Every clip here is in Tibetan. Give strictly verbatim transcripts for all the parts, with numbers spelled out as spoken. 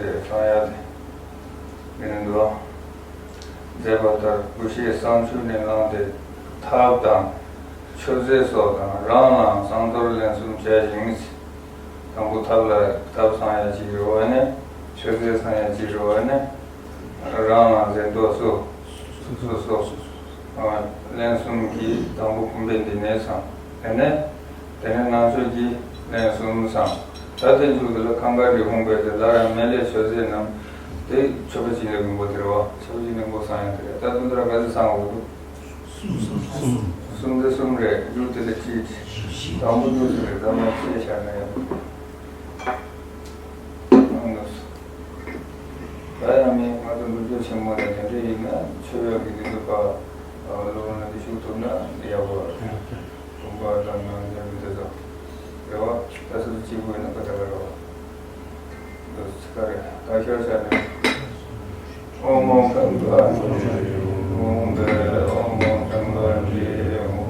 རེ་རེ་བསང་ཡ་དེ་ནི་འདུག་མཛད་པ་ལྟར་དགུ་ཤེས་བསང་ཆུ་ནས་བླངས་ཏེ་ཐབ་དང་མཆོད་རྫས་སོགས་དང་རང་ལའང་བསང་གཏོར་ལན་གསུམ་བྱ་ཞིང་། དང་པོ་ཐབ་ལ་ཐབ་བསང་ཡ་གཅིག་རེད་བ་ནི། མཆོད་རྫས་བསང་ཡ་གཅིག་རེད་བ་ནི། རང་ལ་མཛད་དོ་སོ། སོ་སོ། ལན་གསུམ་གྱིས་དང་པོ་བུམ་པའི་འདི་ནས་བསང་། དེ་ནས། དེ་ནས་ནང་མཆོད་ཀྱིས་ལན་གསུམ་བསང་། ད་ལྟའི་མཇུག་ཏུ་ལ་ཁང་དཀར་གྱི་ཧཱུྃ་སྦལ་དེ་སླར་ཡང་མཎྜལ་མཆོད་རྫས་རྣམས་དེ་མཆོད་པ་བྱིན་ལེན་མགོན་པོ་དེ་རེད་བ། མཆོད་པ་བྱིན་ལེན་མགོན་པོ་བསང་ཡ་དེ་རེད། ད་དུང་དེ་ལ་ག་ཚོད་བསང་དགོས་འདུག་གསུམ་དེ་གསུམ་རེད། མཇུག་དེ་ལ་གཅིག་དང་པོ་མཇུག་དེ་ལ་ཟླ་མ་ཕྱེད་བཞག་ན་ཡང་། ད་ཡང་མིན་ང་ཚོ་འདུལ་སྐྱོར་ཆེན་མོ་ལ་དེ་འདྲ་ཡིན་ན་མཆོད་ཡག་གི་འདི་ཚོ་པ་སློབ་ན་དེ་ཤུགས་ཐུབ་ན་ཡག་པོ་རེད། དུང་པ་དང་ནང་ཚན་གྱི་དེ་ཚོ་རེད་བ། ད་སོ་སོ་གཅིག་པུ་ཡིན་ན་ཁ་ད་ག་རེད་བ། འདི་ཚོ་ག་རེད། ད་ཤར་ཤར་ནས། ཨོཾ་ཨོཾ་ཁམ་ག་ཏྲི་ཧཱུྃ་ཕཊ། ཨོཾ་ཨོཾ་ཁམ་ག་ཏྲི་ཧཱུྃ་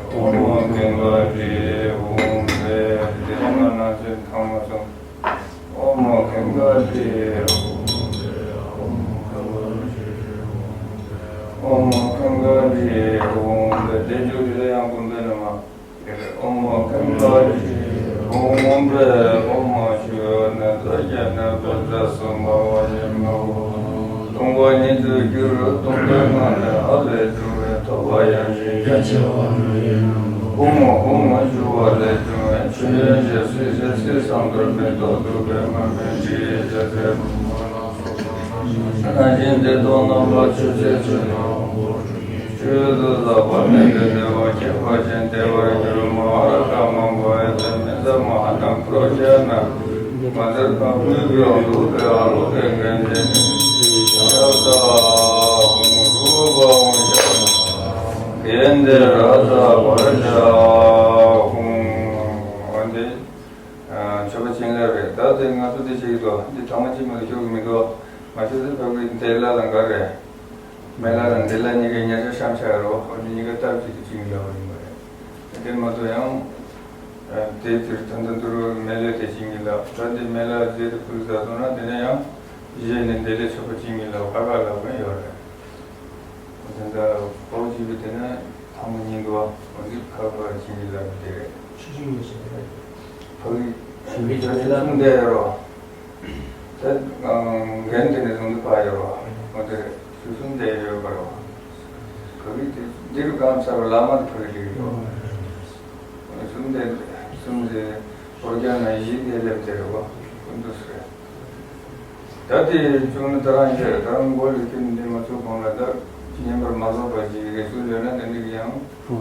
ཕཊ། ཨོཾ་ཨོཾ་ཁམ་ག་ཏྲི་ཧཱུྃ་ཕཊ། དེ་ནས་ང་ཚོས་ཐང་མ་སོང་། ཨོཾ་ཨོཾ་ཁམ་ག་ཏྲི་ཧཱུྃ་ཕཊ། ཨོཾ་ཨོཾ་ཁམ་ག་ཏྲི་ཧཱུྃ་ཕཊ། དེ་མཇུག་དེ་ལ་ཡང་ཀུན་ལྡན་ནས་མ། ཨོཾ་ཨོཾ་ཁམ་ག་ཏྲི་ཧཱུྃ་ཕཊ། ཨོཾ་ཨོཾ་པད་ཨོཾ་མ་ཞུ་ནས་ད་རྒྱ་ནག་པད་ཟ་སོ་མ་བ་ཡེ་མ་བོ། སྟོང་པ་ཉིད་དུ་གྱུར་སྟོང་པའི་ངང་ལས་ཨ་ལས་བྱུང་བའི་ཐོབ་པ་ཡང་ཞིང་རྒྱ་ཆེ་བ་ནི་ཡིན་ནོ། ཧཱུྃ་མ་ཧཱུྃ་མ་ཞུ་བ་ལས་བྱུང་བའི་མཆོད་ཡོན་རྒྱལ་སྲིད་རྒྱལ་སྲིད་བསང་གཏོར་མེ་ཏོག་བདུག་པའི་མར་མེ་དྲི་ཡི་ལྕགས་ཚན། ན་ཞིང་བདེ་སྟོང་རྣམ་པར་མཆོད་བྱེད་ཆུ་ནང་ཆོས་སུ་ཟབ་པ་ནི་དེ་བདེ་བ་ཁྱད་པར་ཅན་བདེ་བར་གྱུར་མ་ཧཱ་ར་ཀ་མང་པོ་ཨེ་ཏེ་མི་ཛ་མ་ཧཱ་ནམ་ཀྲོ་ཁྱ་ན་མ་ཛར་པ་ཕུད་པའི་ལུག་པའི་ཨ་ལོ་ཀའི་གན་དེ་ནི་ཡ་ད་ཧུང་རུ་བ་ཧུང་ཡ་གན་དེ་ར་ཛ་བར་ཤ་ཧུང་འོན་ཏེ། མཆོད་པ་བྱིན་རླབས་རེད། ད་དེ་ང་ཚོ་དེ་བྱེད་ཀྱི་འདུག་འདི་ཐ་མ་གཅིག་མ་གཏོགས་ཤོར་གྱི་མི་འདུག་མ་གཏོགས་དེ་ཕ་གི་འདི་ལ་ལ་འགའ་རེད། མེ་ལ་ལ་འདི་ལ་གཉིས་ཀའི་ཉེ་ཆར་ཤམ་ཤ་རོ། འོ་འདི་གཉིས་ཀ་སྟབས་གཅིག་ཏུ་བྱིན་གྱི་ལབ་པ་ཡིན་པ་རེད། དེ་མ་གཏོགས་ཡང་། དེ་དེར་ད་ལྟ་འདུལ་བ་མེ་ལ་དེ་བྱིན་གྱི་ལབ། ད་འདི་མེ་ལ་རྫས་དེ་ཕུལ་ཚར་སོང་ན་དེ་ནས་ཡང་། གཞི་ནས་འདི་ལས་མཆོད་པ་བྱིན་གྱི་ལབ་ཁ་ཁ་ལབ་མཁན་ཡོད་རེད། དེ་འདྲ་ཕོ་བོ་གཅིག་པུ་དེ་ནས་ཐ་མ་གཉིས་འདུག་འོ་འདི་ཁ་ཁ་བྱིན་གྱི་ལབ་པ་དེ་རེད། ཆུ་ཆུ་ཡོད་ཟེར་རེད། ཕ་གི་ཆུ་ཆུ་ཆུ་གསུམ་བསྡད་ཡོད་རོ། ད་འགན་དེ་ནས་བཟུང་དུ་ཕར་ཡོད་རོ། འོ་དེ་རེད། ཆུ་གསུམ་བསྡད་ཡོད་པ་རོ། ཕ་གི་དེ་འདི་རུ་གང་ཚར་བ་བླ་མ་དེ་ཕ་གི་ལིག་རོ། གསུམ་བསྡད་གསུམ་དེ་ཨོ་རྒྱ་ན་བཞི་བསྡད་ལེབ་དེ་རོ། ཀུན་ཏུ་སུ་རེད། ད་དེ་བྱུང་ན་ད་རང་ཡིན་ད་རང་མགོ་ལ་ཁྱོད་འདི་མ་ཚུགས་གོང་ལ་ད་བསྙེན་པར་མ་རྫོགས་པ་ཞིག་རེ་ཚུལ་ཡོད་ན་དེ་འདྲ་གི་ཡང་ང་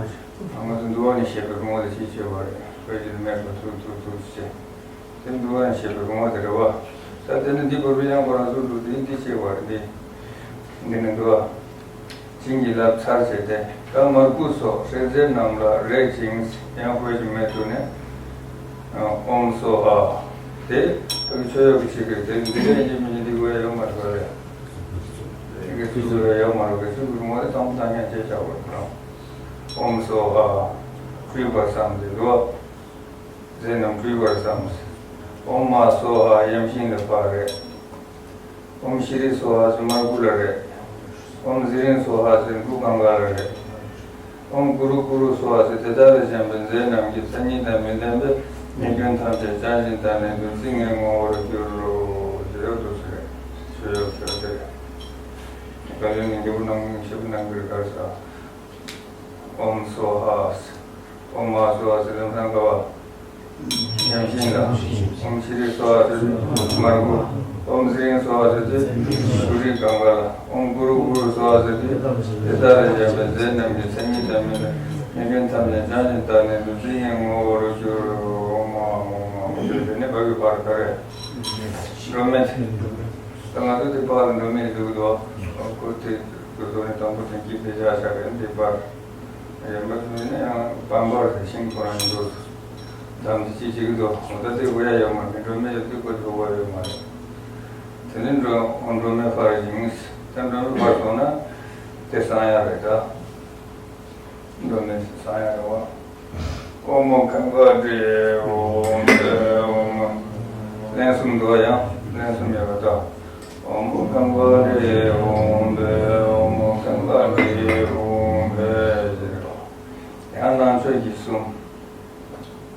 ཚོ་འདུལ་བ་ནས་བཤད་པའི་ངོ་ལ་ཅིའི་ཆེ་བ་རེད། བོད་ཀྱི་མེད་པ་ཐུག་ཐུག་ཐུག་ཅེས་དེ་འདུལ་བ་ནས་བཤད་པའི་ངོ་དེ་རེད་བ། ད་དེ་ནི་འདི་བོར་བའི་ཡང་ཁོ་རང་ཚོ་ལུགས་འདི་འདི་ཆེ་བ་རེད། འདི་འདི་ནི་འདུལ་བ། བྱིན་གྱིས་བརླབས་ཚར་བྱས་ཏེ། ད་མར་ཁུ་སོགས་བསྲེག་རྫས་རྣམས་ལ་རེག་ཅིང་ཡང་ཧོད་ཀྱི་མེ་བཙུགས་ནས། ཨོཾ་སྭཱ་ཧཱ། དེ་ད་མཆོད་ཡོག་གི་ཆེད་དུ་དེ་འདི་ལས་ཀྱི་མི་འདི་དགོས་ཡོད་མ་རེད་པ་རེད། དེ་གི་ཚུལ་དགོས་ཡོད་མ་རེད། གི་ཚུལ་དགོས་མ་རེད། ཙམ་ཙམ་ཡང་བྱས་བྱ་བར་ཁོ་རང་། ཨོཾ་སྭཱ་ཧཱ། སྤྲུལ་པར་བསམ་སྟེ་འདུག་རྫས་རྣམས་སྤྲུལ་པར་བསམ། ཨོཾ་མ་སྭཱ་ཧཱ་ཡམ་ཤིང་ལ་ཕར་རེག་ཨོཾ་ཤྲཱི་སྭཱ་ཧཱ་ཟེར་མར་ཁུ་ལ་རེག་ཨོཾ་ཟི་རིང་སྭཱ་ཧཱ་ཟེར་འབྲུ་གང་ག་ལ་རེག་ཨོཾ་གུ་རུ་གུ་རུ་སྭཱ་ཧཱ་ཟེར་དེ་ལྟར་བཞེངས་པའི་རྫས་རྣམས་ཀྱི་མཚན་ཉིད་དང་མི་ལྡན་པའི་ཉེས་སྐྱོན་ཐམས་ཅད་བྱང་ཞིང་དག་ནས་འདུ་འཛི་ངའི་ངོ་བོར་འགྱུར་རོ། ཞེས་འདུག་ཟེར། ཞེས་ཡོད་ཟེར་ཏེ། བཀའ་བློན་ནི་འདི་བུ་ནང་ཞེས་པ་ནང་གི་གར་ས། ཨོཾ་སྭཱ་ཧཱ། ཨོཾ་མ་སྭ་སུ་ལམ་སང་ཀ་བ། ཡམ་ཤིང་ལ། ཨོཾ་ཤྲཱི་སྭ་སུ་དེ་མར་ཁུ། ཨོཾ་ཧྲཱིཿསྭ་སུ་དེ་གུ་རུའི་གངྒཱ་ལ། ཨོཾ་གུ་རུ་གུ་རུ་སྭ་སུ་དེ་དེ་ལྟར་བཞག་པའི་རྫས་རྣམས་ཀྱི་མཚན་ཉིད་དང་མི་འདྲ་མི་རྒན་ཐམས་ཅད་བྱང་ཞིང་དག་ནས་བདུད་རྩི་ཡི་ངོ་བོར་གྱུར། ཨོཾ་ཨཱཿཧཱུྃ་ཨཱཿཧཱུྃ་ཨཱཿཧཱུྃ། དེ་ནས་བ་གི་བར་ག་རེ། སྒྲོན་མེ། ད་ང་ཚོ་དེ་བར་ལ་སྒྲོན་མེ་འདུག་དོ། ཁོ་དེ་དུས་ཚོད་ནི་དང་པོ་དེ་གཅིག་དེ་བཞག་བཞག་རེད། འདི་བར་ཡོད་མ་ཐུབ་ན་ཡང་བམ་པར་དེ་ཤིང་ཁོ་རང་འདུག་དམ་དེ་གཅིག་གཅིག་འདུག་འོ་ད་དེ་དགོས་ཡ་ཡོད་མ་རེད། སྒྲོན་མེ་ཡོད་དུས་ཁོ་དེ་དགོས་ཡ་ཡོད་མ་རེད། དེ་ནས་འགྲོ་འགྲོ་མེ་ཕར་ཞིང་། ད་འགྲོ་མེ་ཕར་སོང་ན་དེ་སངས་ཡ་རེད་ད། འགྲོ་མེ་སངས་ཡ་རེད་བ། ཨོཾ་གངྒཱ་ཏྲཱི་ཧཱུྃ་ཕཊ། ཨོཾ། ལན་གསུམ་འདུག་ཡང་ལན་གསུམ་ཡོད་པ་ད། ཨོཾ་གངྒཱ་ཏྲཱི་ཧཱུྃ་ཕཊ། ཨོཾ་གངྒཱ་ཏྲཱི་ཧཱུྃ་ཕཊ་ཞེས་རེད་བ། ཡང་ནང་མཆོད་ཀྱི་གསུམ།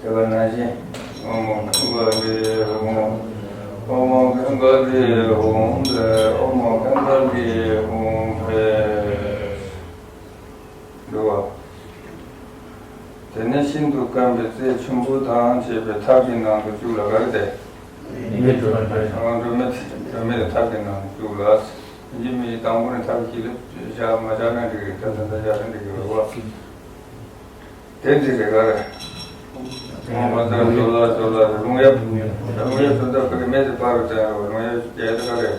དེ་ག་ནང་བཞིན། ཨོཾ་གངྒཱ་ཏྲཱི་ཧཱུྃ། ཨོཾ་གངྒཱ་ཏྲཱི་ཧཱུྃ་ཕཊ། ཨོཾ་གངྒཱ་ཏྲཱི་ཧཱུྃ་ཕཊ། འདུག་བ། དེ་ནས་ཤིན་ཏུ་སྐམ་པའི་རྩེ་ཆུན་པོ་དང་བཅས་པའི་ཐབ་ཀྱི་ནང་དུ་བཅུག་ལ་ག་རེ་དེ། སྒྲོན་མེ་དེ་སྒྲོན་མེ་དེ་ཐབ་ཀྱི་ནང་དུ་བཅུག་ལ། ཡིན་གཅིག་མིན་གཅིག་དང་པོ་ནས་ཐབ་ཀྱི་ལེབ་བཞག་མ་བཞག་ན་འགྲིག་གི་རེད། ད་ད་ལྟ་བཞག་ན་འགྲིག་གི་རེད་བ། དེ་འདི་རེད་ག་རེ། ཨོཾ་བཛྲ་ཛྭ་ལ་ཛྭ་ལ་རླུང་གཡབ། རླུང་གཡབ་དོན་དག་ཕ་གི་མེ་དེ་སྤར་རུ་བཏོན་རོགས། རླུང་གཡབ་རྒྱས་དེ་ག་རེ།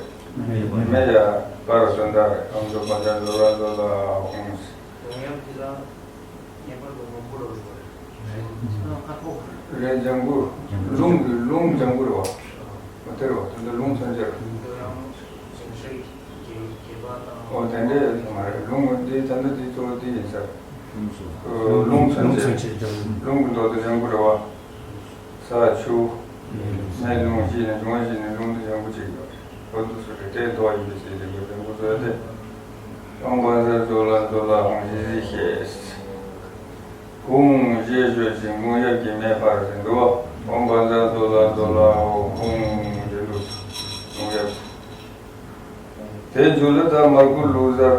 མེ་ཡ་སྤར་རུ་དོན་དག་རེད། ཨོཾ་བཛྲ་ཛྭ་ལ་ཛྭ་ལ་ཧཱུྃ། རླུང་གཡབ་དེ་ལ་ངེས་པར་དུ་ལོང་བུ་ལ་རུ་རེད། རེད། ལྗང་གུ། རླུང་གི་རླུང་ལྗང་གུ་རེད་བ། མ་དེ་རེད་བ། དོན་དག་རླུང་མཚོན་བྱེད་རེད། ཨོ་དེ་འདྲའི་མ་རེད། རླུང་འདི་ད་ལྟ་འདི་གཙོ་བོ་འདི་ཡིན་ས་རེད། རླུང་མཚོན་བྱེད། རླུང་གི་མདོག་དེ་ལྗང་གུ་རེད་བ། ས་ཆུ། མེ་རླུང་བཞི་ནས་འབྱུང་བ་བཞི་ནས་རླུང་དེ་ལྗང་གུ་གཅིག་ཡོད་རེད། འོ་འདུག་སེ་རེད། དེའི་མདོག་ཡིན་པའི་ཕྱིར་ལྗང་གུ་ལྗང་གུ་བཟོས་ཏེ། ཨོཾ་བཛྲ་ཛྭ་ལ་ཛྭ་ལ་ཧཱུྃ་ཞེས་བཤད། ཧཱུྃ་ཞེས་བརྗོད་ཅིང་རླུང་གཡབ་ཀྱི་མེ་སྤར་ཟིན་ཏོ། ཨོཾ་བཛྲ་ཛྭ་ལ་ཛྭ་ལ་ཧཱུྃ་ཞེས་འདུག་རླུང་གཡབ། དེའི་མཇུག་ལ་ད་མར་ཁུ་བླུགས་གཟར་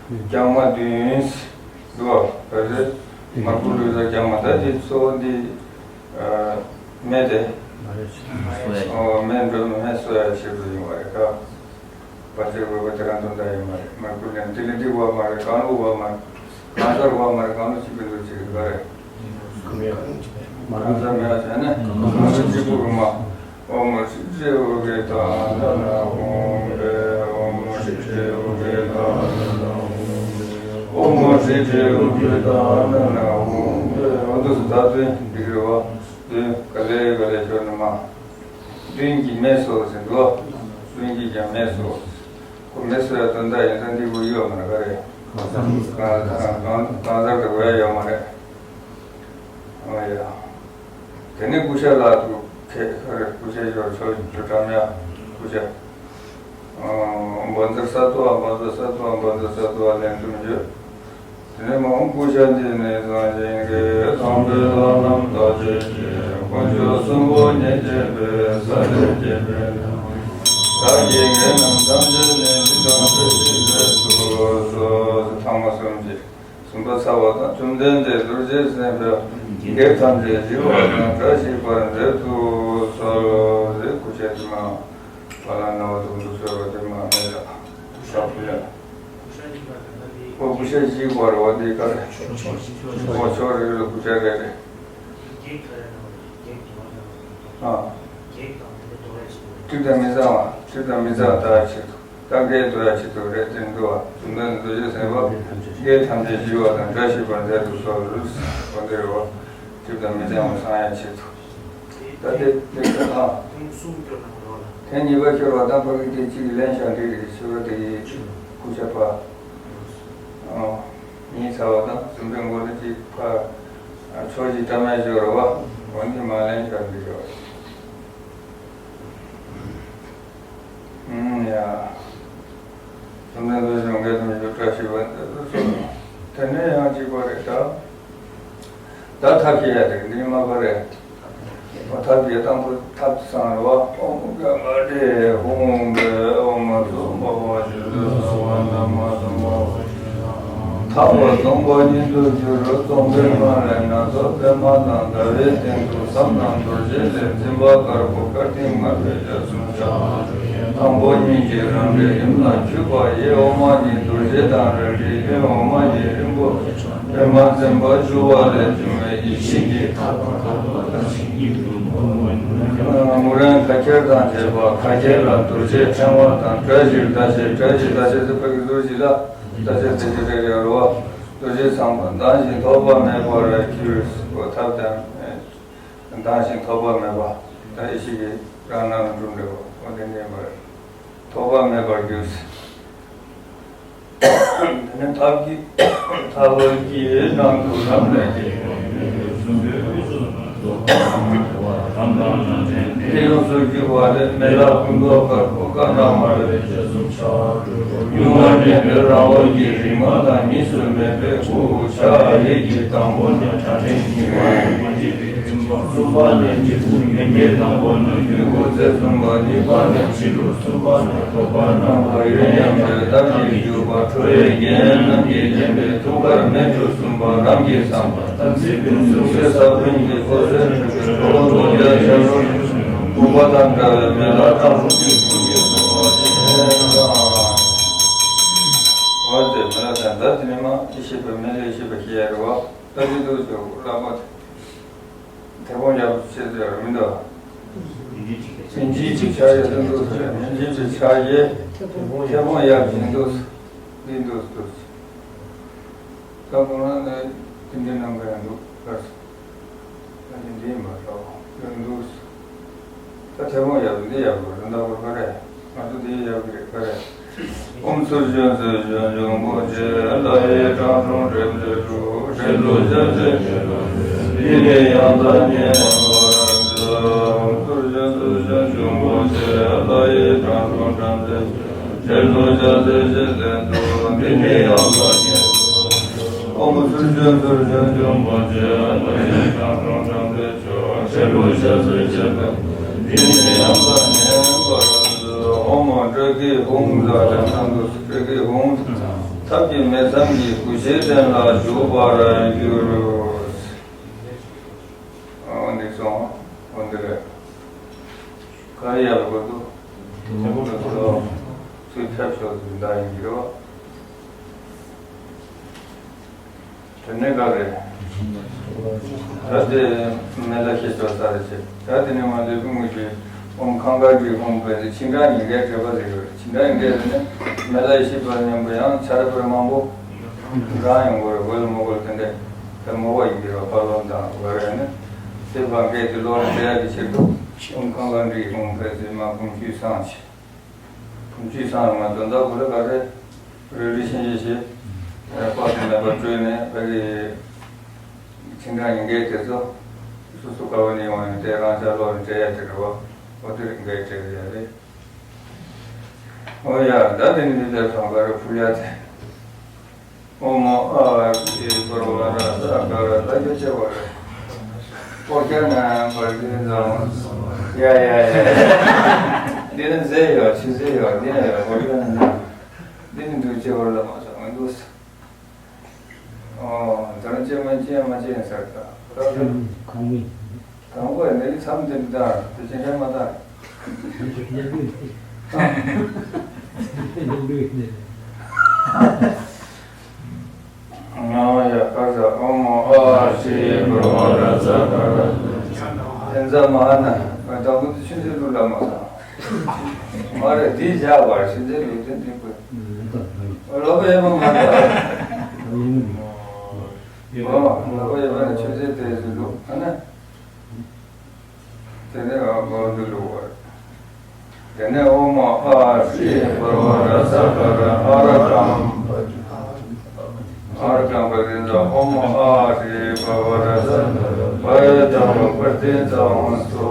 རྐྱང་མ་བདུན་འདུག་བ། ག་ཚོད། མར་ཁུ་བླུགས་གཟར་རྐྱང་མ་ད་དེ་གཙོ་བོ་འདི་མེ་དེ། ཨོ་མེ་འགྲོ་མེ་གསོ་ཡ་ཆེད་དུ་ཡིན་བ་རེད་ད། བར་ཆད་བགོས་པ་དེ་རང་དོན་དག་ཡིན་མ་རེད། མར་ཁུ་ལེན་དེ་ལས་འདི་བ་མ་རེད། གང་བླུགས་བ་མ་རེད། གང་གཟར་བ་མ་རེད། གང་བླུགས་ཅི་པའི་འདུག་ཅི་རེད་ག་རེད། གང་གཟར་མེད་བ་བྱས་ནས་གང་བླུགས་ཅི་པུ་རུ་མ། ཨོཾ་ཧྲཱིཿ་ཧྲཱིཿ་ཨུ་གི་ཏ་ན་ཧཱུྃ་ཕཊ། ཨོཾ་ཧྲཱིཿ་ཧྲཱིཿ་ཨུ་གི་ཏ་ན་ཧཱུྃ་ཕཊ། ཨོཾ་ཧྲཱིཿ་ཧྲཱིཿ་ཨུ་གི་ཏ་ན་ཧཱུྃ་ཕཊ། འོ་འདུག་སེ་ད་དོན་འདི་རེད་བ། དོན་ག་ལེ་ག་ལེ་ཤོར་ནི་མ། རླུང་གིས་མེ་གསོ་ཟེར་འདུག་རླུང་གིས་ཀྱང་མེ་གསོ། ཁོ་མེ་གསོ་ཡ་དོན་དག་ཡིན་ཙང་འདི་དགོས་ཡོད་མ་རེད་ག་རེད། གང་གང་གང་གང་ཟག་དེ་དགོས་ཡ་ཡོད་མ་རེད། ཨོ་ཡ། དེ་ནས་ཀུ་ཤ་ལ་དུ་ཁེ་ཁ་རེ་ཀུ་ཤ་ཞོར་ཆོ་ཆོ་ཀྲམ་ཡ་ཀུ་ཤ། ཨོཾ་བཛྲ་སཏྭ་བཛྲ་སཏྭ་བཛྲ་སཏྭ་བཛྲ་སཏྭ་ལན་གསུམ་བརྗོད། དེ་ནས་མ་ཧཱུྃ་ཀུ་ཤ་འདི་ནི་བཟང་ཞིང་གི་དམ་པའི་ལྷ་རྣམས་དག་བྱེད་ཅིང་། དཀོན་མཆོག་གསུམ་པོ་ཉིད་བརྗོད་པའི་ས་ལས་སྐྱེས་པའི་བདག་གི་དགེ་རྣམས་ཐམས་ཅད་ནི་འདི་དང་ཕལ་ཆེར་མཛད་དུ་གསོལ། ཐ་མ་གསུམ་གྱིས། གསུམ་པ་ཚར་བ་དང་། བཅོམ་ལྡན་འདས་རྡོ་རྗེ་སེམས་དཔའི་དགེ་ཐམས་ཅད་ཞི་བ་དང་བཀྲ་ཤིས་པར་མཛད་དུ་གསོལ། རེད། ཀུ་ཤ་དེ་མ་བ་ལ་ན་བ་དུ་འདུག་ཟེར་བ་དེ་མ་མེད་ལ་ཤ་ཕུ་ལ། ཨོ་ཀུ་ཤ་ཞིག་བར་བ་འདི་ག་རེ། ཨོ་ཕྱོགས་རེ་རེ་ལ་ཀུ་ཤ་རེ་རེ། ཨ། གྲིབ་དང་མི་གཙང་བ། གྲིབ་དང་མི་གཙང་བ་དག་ཆེད་དུ། རྟ་འགས་འདོར་ཡ་ཆེད་དུ་རེད་དེ་འདུག་བ། བཅོམ་ལྡན་འདས་རྡོ་རྗེ་སེམས་དཔའ་འགས་ཐམས་ཅད་ཞི་བ་དང་བཀྲ་ཤིས་པར་མཛད་དུ་གསོལ་ལོ། འོ་འདི་རེད་བ། གྲིབ་དང་མི་གཙང་བ་སངས་ཡ་ཆེད་དུ། ད་དེ་དེ་ལྟ་དང་། ཐེངས་གཉིས་པ་ཤོར་བ་དང་ཕ་གི་དེ་གཅིག་ལེན་ཤག་འདི་རེད་ཤོར་བ་དེ་ཡི་ཀུ་ཤ་ཕ། ཨོ། གཉིས་ཚར་བ་དང་གསུམ་པའི་མགོ་ལ་གཅིག་ཕ། ཕྱོགས་གཅིག་བཀྲམ་ཡ་ཤོར་བ། འོ་འདི་མ་ལེན་ཤག་འདི་རེད་བ། ཨུམ་ཡ། བཅོམ་ལྡན་འདས་གཞུང་གི་དམ་ཆོས་བཀྲ་ཤིས་པ་འདི་ཚོ་གསུངས། དེ་ནས་ཡང་གཅིག་པ་རེད་ད། ད་ཐབས་ཤེས་ཡ་དེ་འདི་མ་པ་རེད། ཐབས་ཤེས་དང་པོ་ཐབས་སང་རེད་བ། ཨོཾ་ག་མ་ཏྲེ་ཧཱུྃ་ཕཊ། ཨོཾ་སྭ་བྷཱ་ཝ་ཤུདྡྷ་སྭ་བྷཱ་ན་མ་སྭ་བྷཱ་ཝ་ཤུདྡྷ། ལྷག་པ་སྟོང་པ་ཉིད་དུ་འགྱུར། སྟོང་པའི་ངང་ལས་སྣ་ཚོགས་པདྨ་དང་། ཟླ་བའི་སྟེང་དུ་ཟམ་དང་རྡོ་རྗེ་ལས། འཛིན་པ་དཀར་པོ་དཀར་ཐིག་དམར་པོས་རྒྱ་གསུམ་ཕྱག། དང་པོ་ཉིད་ཀྱི་རང་འདྲའི་རིམ་ལ་འཇུག་པ་ཡི། འོག་མ་ཉིད་རྡོ་རྗེ་དང་རལ་གྲི་ཡིན། འོག་མ་ཡི་རིམ་པ་པདྨ་འཛིན་པ་བཅུ་པ་ལས་བྱུང་བའི་ཡེ་ཤེས་ཀྱི་ཐབས་དང་ཐབས་ལ་བརྟེན་ཞིང་ཡིད་དུ་འོང་བ། དངོས་རང་ཁ་ཁྱེར་དང་བཅས་པ། ཁ་ཁྱེར་ལ་རྡོ་རྗེ་ཕྲེང་བ་དང་། བཀྲ་ཤིས་ཟླ་ཤེལ། བཀྲ་ཤིས་ཟླ་ཤེལ་ཟེར་ཕ་གི་ཟུར་ཞིག་ལ། ད་ཆ་དེ་ཆ་རེ་རེ་རོ། རྡོ་རྗེ་ཚངས་པ་མདངས་ཤིང་ཐོགས་པ་མེད་པར་གྱུར། ཐབས་དང་། མདངས་ཤིང་ཐོགས་པ་མེད་པ། ད་ཡེ་ཤེས་ཀྱི་རང་སྣང་གྲུབ་འབྲས་པོ་དེ་ནས་མར། ཐོགས་པ་མེད་པར་གྱུར། དེ་ནས་ཐབས་ཀྱི་ཐབས་ཀྱི་ནང་དུ་རབ་གནས་ཀྱི། དེ་ཡོངས་སུ་གྱུར་པ་ལས། མེ་ལྷ་སྐུ་མདོག་དཀར་པོ་དཀར་ནག་དམར་པོའི་རྒྱ་གསུམ་ཕྱག། ཡུམ་བར་གནས་པའི་རང་འོད་ཀྱི་རིག་མ་དང་གཉིས་སུ་མེད་པའི་སྐུ། ཕྱག་གཡས་ཀྱི་དང་པོ་ནས་ཕྲ་ཕྲན་གྱི་མ་ཡི་གུ་འབྱེད་པའི་རིམ་པ། གསུམ་པ་ནས་འཇིགས་སྐུལ་ངན་བརྒྱད་དང་པོ་ནས་ཡུལ་སྐུ་རྩེ་གསུམ་པ། གཉིས་པ་ནས་ཕྱི་ལུས། གསུམ་པ་ནས་ཐོད་པ་རྣམ་པར་གཡོན། གཡོན་པའི་སྟབས་ཀྱིས་བཞུགས་པ། ཁྲོ་བོའི་རྒྱན་རྣམས་ཀྱིས་བརྒྱན་པའི་ཐུགས་ཀར་མེ་དྲུག་ཟུམ་པ། རང་གི་བསམ་པ་དམ་ཚིག་ཀུན་གསུང་གི་ས་བོན་གྱི་འོད་ཟེར་འཕྲོས་པའི་ཁྲོ་བོ་རྡོ་རྗེ་ལྕགས་སྒྲོག་བུམ་པ་དང་འདྲ་བའི་མེ་ལྷ་དྭགས་པོ་ཀུན་གྱི་སྐུ་ཡི་གསུང་བ་ཅན། འོ་དེ་མེ་ལྷ་དང་ད་དེ་ནས་མ་ཡེ་ཤེས་པ་མེ་ལྷའི་ཡེ་ཤེས་པ་ཞེས་ཡ་རེད་བ། ད་དེ་འདུག་ཅོག་བླ་མ་དེ། དེ་དཔོན་ཡག་པོ་བྱེད་ཟེར་མི་འདུག་མི་འཇིགས་པའི་ཕྱག་རྒྱ་ཟེར་འདུག་ཟེར། མི་འཇིགས་པའི་ཕྱག་རྒྱའི་དེ་དཔོན་ཡག་བྱེད་འདུག་འདི་འདུག་འདུག་ད་ཁོང་རང་ནས་དེ་འདྲའི་གནང་གི་ཡང་འདུག་ལར་སོང་། ད་དེ་འདྲའི་མ་གཏོགས་ཡོད་འདུག་ད་དེ་དཔོན་ཡག་འདི་ཡག་པོ་རེད། ད་བར་ག་རེད། ང་ཚོ་འདི་ཡག་གི་རེད་ག་རེད། ཨོཾ་ཚུར་བྱོན་ཚུར་བྱོན་འབྱུང་པོ་ཆེ། ལྷ་ཡི་དྲང་སྲོང་འབྲེལ་མཛད་དྲུག་འབྲེལ་ལུགས་ཞབས་ཕྱི་འདི་ནི་ཡང་དག་ཉན་པར་མཛོད། ཨོཾ་ཚུར་བྱོན་ཚུར་བྱོན་འབྱུང་པོ་ཆེ། ལྷ་ཡི་དྲང་སྲོང་བྲམ་ཟེ་འབྲེལ་ལུགས་ཞབས་ཕྱི་ལྷན་ཚོགས་འདི་ནི་ཡང་དག་ཉན་པར་མཛོད། ཨོཾ་ཚུར་བྱོན་ཚུར་བྱོན་འབྱུང་པོ་ཆེ། ལྷ་ཡི་དྲང་སྲོང་བྲམ་ཟེ། ཨོཾ་སྤྲོས་ཀྱི་ཧཱུྃ་ཟེར་ཏེ་གནང་འདུག་སྤྲོས་ཀྱི་ཧཱུྃ། ཐབས་ཀྱི་མེ་མཚམས་ཀྱི་གུ་ཤའི་སྟེང་ལ་བཞུགས་པར་འགྱུར། འོ་འདི་སོང་། འོ་འདི་རེད། ག་རེ་ཡག་པོ་འདུག་ཚུར་ཕེབས་ཤོག་ཟེར་འདྲ་ཡིན་གྱི་རེད་བ། དེ་ནས་ག་རེ། ད་དེ་མེ་ལྷ་ཤེས་ཆོག་ས་རེད་ཅེས། ད་དེ་ནས་མ་ལས་བུ་མོ་གི་ཨོཾ་ཁང་ག་གི་ཧཱུྃ་ཕེབས་ཏེ་ཆིང་ཀྲང་ཉིས་ཀའི་འགྲེལ་པ་ཟེར་གྱི་རེད། ཆིང་ཀྲང་ཉིས་ཀའི་ཟེར་ནས་མེ་ལྷ་ཡེ་ཤེས་པ་མཉམ་པོ་ཡང་ཆ་ར་པར་མང་པོ་འདྲ་ཡོང་གི་རེད། འོལ་མོ་གོལ་དེ་འདྲས་དེ་མོ་བ་ཡིན་གྱི་རེད། པར་ལོན་དང་ག་རེ་ནས་དེ་བ་འགས་དེ་ལོ་རེ་འགྲེལ་ཡག་གི་ཆེད་དུ་ཨོཾ་ཁང་ག་འདི་ཧཱུྃ་ཕེབས་ཏེ་མ་ཀུན་ཤུས་སངས་ཆེ། བུམ་ཆུའི་སྲང་ལ་མ་འདོན་དག་བུ་ལ་ག་རེ། རེ་རེ་བཞིན་བཞིན་བཞིན། དཔག་ཏུ་མེད་པར་སྤྲོས་ནས་ཕ་གི་ཆིང་ཀྲང་ཉིས་ཀའི་དེ་ཚོ་སོ་སོ་ག་བ་ནས་ཡོང་ནས་དེ་རང་ཅག་ལོག་ནས་སྤྲད་ཡ་དེ་རེད་བ། འོ་དེ་རིགས་འགའི་སྤྲད་ཡ་རེད། འོ་ཡ་ད་དེ་ནི་འདི་ལྟར་དང་ག་རེ་ཕུལ་ཡ་དེ། ཨོཾ་ཨ་ཨ་ཤྲཱི་པར་བ་ར་ཙ་ག་ར། ད་ཁྱོད་ཆེ་བ་རེད། སྤོར་ཁྱ་ནས་བར་དུ་འཛོམས། ཡ་ཡ་ཡ། འདི་ནི་མཛེས་ཡོད་ཆུ་མཛེས་ཡོད། འདི་ནི་སྤོར་ཁྱ་ནས་འཛོམས། འདི་ནི་འདུག་ཅེས་པར་ལ་མ་ཚང་མི་འདུག་ཟེར། ཨོ། ད་ནི་ཅེས་མ་ཅེས་མ་ཅེས་ཟེར་ད། ཁོང་མི། དང་པོ་ནི་མཚམས་འདིར་བདག་དེ་ཅི་འདྲ་མ་བདག་ང་ཡ་ཀ་ས་ཨོ་མོ་ཨ་ཤྲི་བྷ་ར་ཛ་ཀ་ར། དེ་ཚ་མ་ན་དང་པོ་དེ་ཆུ་ཚོད་ལུག་ལ་མ་ས། མ་རེད་དེ་བཞག་པར་ཆུ་ཚོད་ལུག་དེ་འདི་དགོས། ལོ་པ་ཡེ་མ་མ་ད། ཨོ་ལོ་པ་ཡེ་མ་ཆུ་ཚོད་དེ་ཚོད་ལུག་ཨ་ན། དེ་ནས་ཨ་བ་འདི་ལུ་བར། དེ་ནས་ཨོ་མ་ཨ་ཤྲི་བྷ་ར་ཛ་ཀ་ར་ཨ་ར་ཀམ། ཨ་ར་ཀམ་པ་དེ་ཚ་ཨོ་མ་ཨ་ཤྲི་བྷ་ར་ཛ་བ་ཡ་ཀམ་པ་དེ་ཚ་ཧོན་སོ་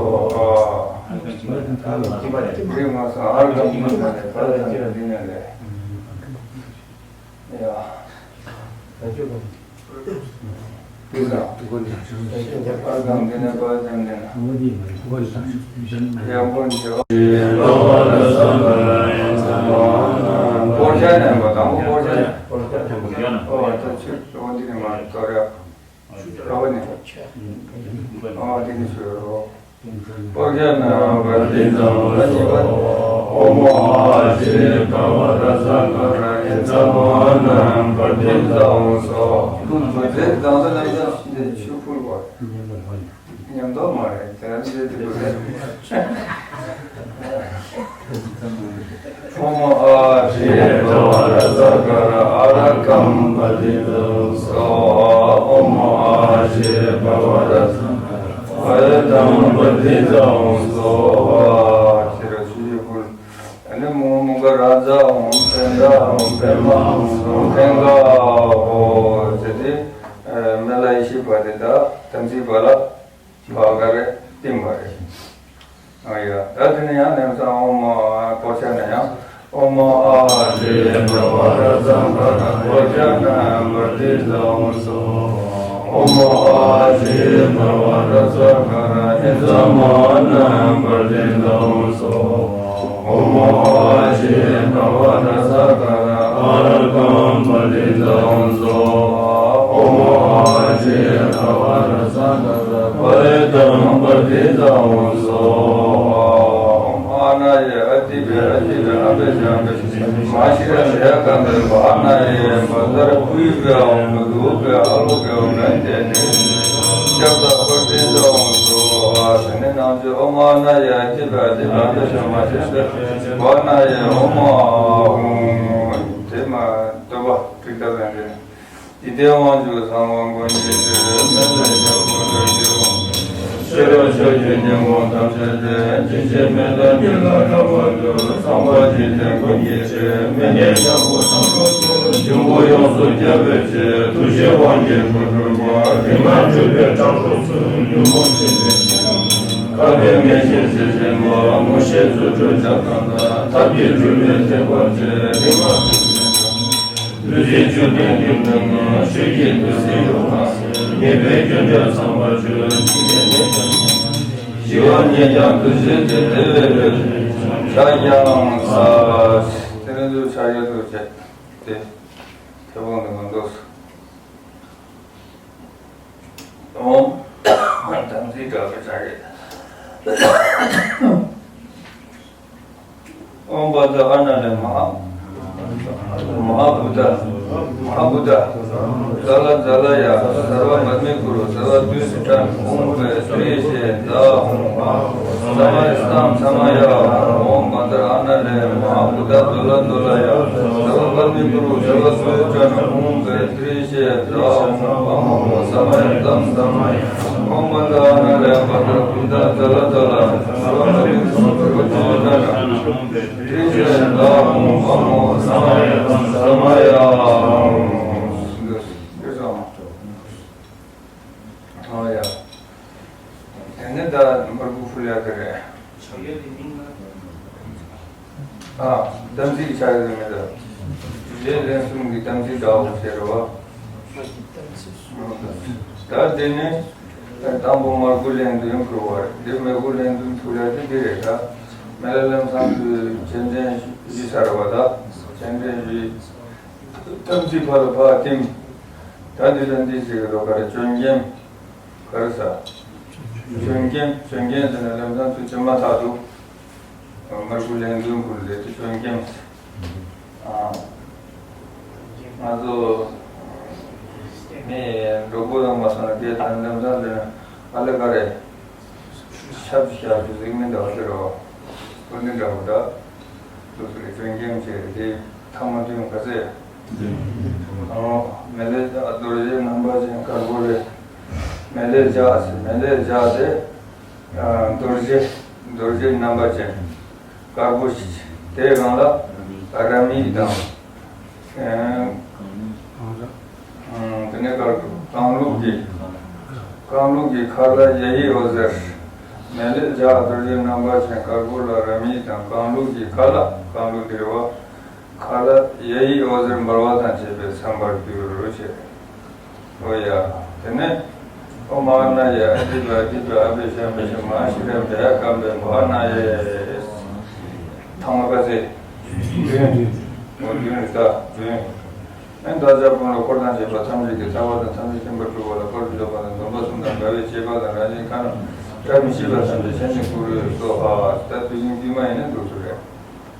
ཨ། དེ་མ་སོང་ཨ་ར་ཀམ་པ་དེ་ཚ་དེ་ནས་ལས། ཡ། དེ་ལ། ཨརྒྷཾ་དེ་ནས་པ་ཙམ་དེ་ན། ཡང་པོ་འདི། སྤོར་ཆ་ནས་པ་དང་པོ་སྤོར་ཆ་ནས། སྤོར་ཆ་ཐེམ་པོ་བརྒྱ་ན། ཨོ་ད་ཆ། ཨོཾ་ཨཱཿ་ཞེས་བྱ་བ་རཱ་ཛ་ག་ར་ཨི་ཛ་མ་ཧཱ་ན་པྲ་ཏི་ཛ་ཧཱུྃ་སྭཱ་ཧཱ། དེ་དང་དེ་ལ་ཡང་འདི་ཆུ་ཕུལ་བ། ཉམས་རྟོགས་མ་རེད། དེ་ལ་འདི་དེ་དགོས་རེད། ཨོཾ་ཨཱཿ་ཞེས་བྱ་བ་རཱ་ཛ་ག་ར་ཨཱ་ར་ཀཾ་པྲ་ཏི་ཛ་ཧཱུྃ་སྭཱ་ཧཱ། ཨོཾ་ཨཱཿ་ཞེས་བྱ་བ་རཱ་ཛ་ག་ར་ཨཱ་ར་ཀཾ་པྲ་ཏི་ཛ་ཧཱུྃ་སྭཱ་ཧཱ། ཁྱེད་རང་ཆུ་ཡོད་ཁུལ། ཨ་ནི་མུ་མུ་ག་རཱ་ཛ་ཧཱུྃ་པད་ཟླ་ཧཱུྃ་པདྨ་ཧཱུྃ་ཧཱུྃ་ཧཱུྃ་ཧཱུྃ་ཟེར་ཏེ། མི་ལ་ཡེ་ཤེས་པ་དེ་དག་དམ་ཚིག་པ་ལ་བ་ག་རེ་བསྟིམ་པ་རེད། ཨ་ཡ། ད་དེ་ནས་ཡང་ནམ་སང་ཨོཾ་ཨཱཿ་སྐོར་ཆ་ན་ཡང་། ཨོཾ་ཨཱཿ་ཞེས་བྱ་བ་རཱ་ཛ་ག་ར་ཨི་ཛ་མ་ཧཱ་ན་པྲ་ཏི་ཛ་ཧཱུྃ་སྭཱ་ཧཱ། ཨོཾ་ཨཱཿ་ཞེས་བྱ་བ་རཱ་ཛ་ག་ར་ཨི་ཛ་མ་ཧཱ་ན་པྲ་ཏི་ཛ་ཧཱུྃ་སྭཱ་ཧཱ། ཨོཾ་ཨཱཿ་ཞེས་བྱ་བ་རཱ་ཛ་ག་ར་ཨཱ་ར་ཀཾ་པྲ་ཏི་ཛ་ཧཱུྃ་སྭཱ་ཧཱ། ཨོཾ་ཨཱཿ་ཞེས་བྱ་བ་རཱ་ཛ་ག་ར་བ་ཡ་ཀཾ་པྲ་ཏི་ཛ་ཧཱུྃ་སྭཱ་ཧཱ། ཨོཾ་ཨཱཿནཱ་ཡེ་ཨ་ཏི་བྷེ་ཨ་ཏི་བྷེ་ཨ་བྷེ་ཞ་བྷེ་ཤ་མ་ཤི་ར་ཤ་ཡ་ཀཾ་བྷེ་བྷཱ་ཎཱ་ཡེ་བཛྲ་ཕུ་ཡི་བྷེ་ཨོཾ་བྷ་དུ་བྷེ་ཨ་ལོ་བྷེ་ཨོཾ་ནན་ཏེ་ནི་ཤབྡ་པྲ་ཏི་ཛ་ཧཱུྃ་སྭཱ་ཧཱ། དེ་ནས་ནང་ཆོས་ཨོཾ་ཨཱཿནཱ་ཡེ་ཨ་ཏི་བྷེ་ཨ་ཏི་བྷེ་ཨ་བྷེ་ཤ་མ་ཤི་ར་ཤ་བྷཱ་ཎཱ་ཡེ་ཨོཾ་ཨཱཿཧཱུྃ། དེ་མ་བསྟོད་པ་ཏིག་ཏ་ལན་དེ། འཇིག་རྟེན་དབང་ཕྱུག་ཚངས་པ་མགོན་གྱི་ཁྲི། མི་ལ་ཡང་དག་པར་སྤྱོད་པའི་དབང་ཕྱུག་ཤེས་རབ་ཕྱོགས་བཅུའི་སྙིང་པོ་ཐམས་ཅད་དེ། འཇིགས་བྱེད་མེ་ལྟར་ཉིད་ལ་རག་པར་འགྱུར། ཚངས་པ་འཇིག་རྟེན་མགོན་གྱི་ཁྲི། མི་ལ་ཡང་དག་པར་སྤྱོད་པའི་དབང་ཕྱུག་འབྱུང་པོ་ཡོངས་སུ་བསྐྱབ་པའི་ཕྱིར། ཐུགས་རྗེའི་དབང་གིས་འགྲོ་དྲུག་པ། དྲི་མ་བཅུ་པའི་ཁྲག་འཐུང་ཚུལ། ཉོན་མོངས་ཆེན་པོའི་ཁ་བའི་མེ་བཞིན་གཟི་བརྗིད་པ། མངོན་ཤེས་རྫུ་འཕྲུལ་ལྕགས་སྒྲོག་དང་། ཐབས་ཀྱི་ལྕུག་མས་བཏེག་པ་ཆེ། རིག་མ་བདུད་རྩིའི་རྒྱུ་ནི་ལུས་ནང་ན། ཆོས་ཀྱི་བདུད་རྩི་ཡོངས་དག་ཟིན། ཉེས་པའི་རྒྱུ་འདྲ་ཚངས་པར་སྤྱོད། འཇིག་རྟེན་ནད་ཀྱང་ཉེ་བར་ཞི་བ་ཉིད་ཀྱང་འདུ་བྱེད་དེ། དེ་བས་ལུས་ཕྱག་རྒྱའང་བསགས། དེ་ནས་ལུས་ཕྱག་རྒྱ་ཐུགས་བསྐྱེད་དེ། ཐེ་བོང་དུ་མ་འདོགས། ཨོཾ། དམ་ཚིག་དྲག་པོའི་ཕྱག་རྒྱ། ཨོཾ་བཛྲ་ཨཱཿནཱ་ལས་མ་ཧཱ། མ་ཧཱ་བུདྡྷ། མ་ཧཱ་བུདྡྷ། ཛཱ་ལ་ཛཱ་ལ་ཡ། སརྦ་པདྨེ་ཀུ་རུ། སརྦ་དུས་སུ་ཀྲཱཾ། ཧཱུྃ་ཕཊ་ཏྲི་ཤད་དྷཱུྃ། ཨོཾ་ས་མ་ཡ་ཏཾ་ས་མ་ཡ། ཨོཾ་བཛྲ་ཨཱཿནཱ་ལས་མ་ཧཱ་བུདྡྷ་ཛཱ་ལ་ཛཱ་ལ་ཡ། སརྦ་པདྨེ་ཀུ་རུ། སརྦ་དུས་སུ་ཀྲཱཾ། ཧཱུྃ་ཕཊ་ཏྲི་ཤད་དྷཱུྃ། ཨོཾ་ས་མ་ཡ་ཏཾ་ས་མ་ཡ། ཨོཾ་བཛྲ་ཨཱཿནཱ་ལས་བཛྲ་བུདྡྷ་ཛཱ་ལ་ཛཱ་ལ། སརྦ་པདྨེ་ཀུ་རུ། སརྦ་དུས་སུ་ཀྲཱཾ། ཧཱུྃ་ཕཊ་ཏྲི་ཤད་དྷཱུྃ། ཨོཾ་ས་མ་ཡ་ཏཾ་ས་མ་ཡ། འདི་སོང་། ཨ་ཡ། དེ་ནས་ད་མར་ཁུ་ཕུལ་ཡ་དེ་རེད། ཨ། དམ་ཚིག་གི་ཕྱག་རྒྱ་དེ་མེད་ད། རྗེས་ལན་གསུམ་གྱི་དམ་ཚིག་འདྲ་བོ་ཟེར་བ། ད་དེ་ནས་དང་པོ་མར་ཁུ་ལན་བདུན་ཕུལ་བ་རེད། དེ་མར་ཁུ་ལན་བདུན་ཕུལ་ཡ་དེ་འདི་རེད་ད། མི་ལ་ལམ་སང་དུས་སྤྱན་འདྲེན་ཞུས་ཚར་བ་ད། སྤྱན་འདྲེན་ཞུས། དམ་ཚིག་ཕར་ལ་ཕར་བསྟིམ། ད་འདི་ལ་འདི་ཟེར་གི་འདུག་ག་རེ། སྐྱོན་སྐྱེམས། ག་རེ་ཟ། སྐྱོན་སྐྱེམས། སྐྱོན་སྐྱེམས་ཟེར་ན་ལམ་སང་དུས་སྐྱོན་མ་ཐག་ཏུ། མར་ཁུ་ལན་བདུན་ཕུལ་ལས་དེ་སྐྱོན་སྐྱེམས། ཨ། ང་ཚོ་ནི་གྲོགས་པོ་དང་མ་སོང་ན་དེ་དང་ལམ་སང་ཟེར་ན་ཨ་ལེ་ག་རེ། ཆབ་ཞབས་ཀྱི་གཟིགས་མིན་འདྲ་བ་ཟེར་རོ། སྐུ་མདུན་འདྲ་བོ་འདྲ། དུ་སུ་རེ་སྐྱོན་སྐྱེམས་བྱས་དེ་ཐ་མ་དུས་ག་ཚད། ཨོ། མེ་ལེ་རྡོ་རྗེ་རྣམ་པར་ཅན་དཀར་པོ་ལས། མེ་ལེ་བཞག་ཟེར། མེ་ལེ་བཞག་སྟེ། རྡོ་རྗེ། རྡོ་རྗེ་རྣམ་པར་ཅན། དཀར་པོ་ཞིག་དེའི་སྒང་ལ་ར་མི་དང་། ཨ། དེ་ནས་དཀར་པོ་གང་བླུགས་ཀྱི། གང་བླུགས་ཀྱི་ཁ་ལ་ཡ་ཡི་འོད་ཟེར། མེ་ལེ་བཞག་རྡོ་རྗེ་རྣམ་པར་ཅན་དཀར་པོ་ལ་ར་མི་དང་གང་བླུགས་ཀྱི་ཁ་ལ། གང་བླུགས་དེ་རེད་བ། ཁ་ལ་ཡ་ཡི་འོད་ཟེར་འབར་བ་དང་བཅས་པས་མཚན་པར་གྱུར་ཅེས། ཨོ་ཡ། དེ་ནས་ཨོཾ་ཨཱཿནཱ་ཡེ་ཨ་ཏི་བྷེ་ཨ་ཏི་བྷེ་ཨ་བྷེ་ཤ་བྷེ་ཤ་མ་ཧཱ་ཤྲཱི་ཡ་བྷེ་ཡ་ཀམ་བྷེ་བྷཱ་ཎཱ་ཡེ། ཐ་མ་ག་ཚད། བདུན། ཨོ་བདུན་རེད་ད། བདུན། ཨེ་བདག་ཅག་ཀུན་ལ་འཁོར་དང་བཅས་པ་ཐམས་ཅད་ཀྱི་ཐར་པ་དང་ཐམས་ཅད་མཁྱེན་པར་གྱུར་པ་ལ་དཔལ་དུ་འཇོག་པ་དང་སྡོམ་པ་གསུམ་དང་འགལ་བའི་བཅས་པ་དང་རང་བཞིན་ཁ་ན་ བཀྲ་མི་ཤིས་པ་ཐམས་ཅད་བྱས་ནས་བཀུར་འོས་སོ། ཧ། ད་དུས་ཡུན་དཀྱུས་མ་ཡིན་ན་འདུག་སུ་རེད།